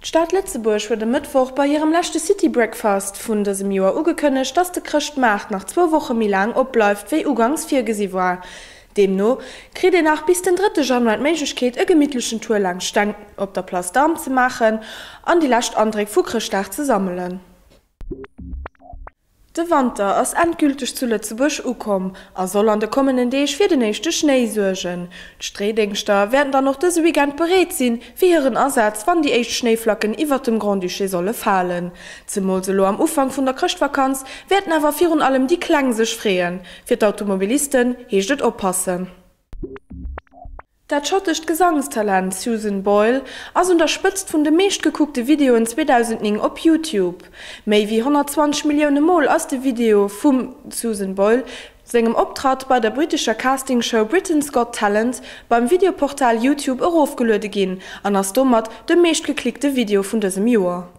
D'Stad Lëtzebuerg huet e Mëttwoch bei hirem leschte City Breakfast vun dësem Joer ugekënnegt, dass de Chrëschtmaart nach zwou Woche méi laang opbleift, wéi uganks virgesi war. Deemno kritt een nach bis den drëtte Januar d'Méiglechkeet, e gemittlechen Tour laanscht Stänn op der Place d'Armes ze maachen an déi lescht Andréck vu Chrëschtdag ze sammelen. De Wanter ass endgülteg zu Lëtzebuerg ukomm a soll an de kommenden Deeg fir den éischte Schnéi suergen. D'Streedéngschter wäerten dann och dëse Weekend bereet sinn fir hiren Asaz, wann déi éischt Schnéiflacken iwwert dem Grand-Duché solle falen. Zemools elo am Ufank vun der Chrëschtvakanz wäerten awer virun allem déi Kleng sech freeën. Fir d'Automobilisten heescht et oppassen. Dat schottescht Gesangstalent Susan Boyle ass un der Spëtzt vun de meeschtgekuckte Videoen 2009 op YouTube. Méi wéi 120 Millioune Mol ass de Video vum Susan Boyle sengem Optratt bei der brittescher Castingshow Britain's Got Talent beim Videoportal YouTube erofgeluede ginn an ass domat de meeschtgeklickte Video vun dësem Joer.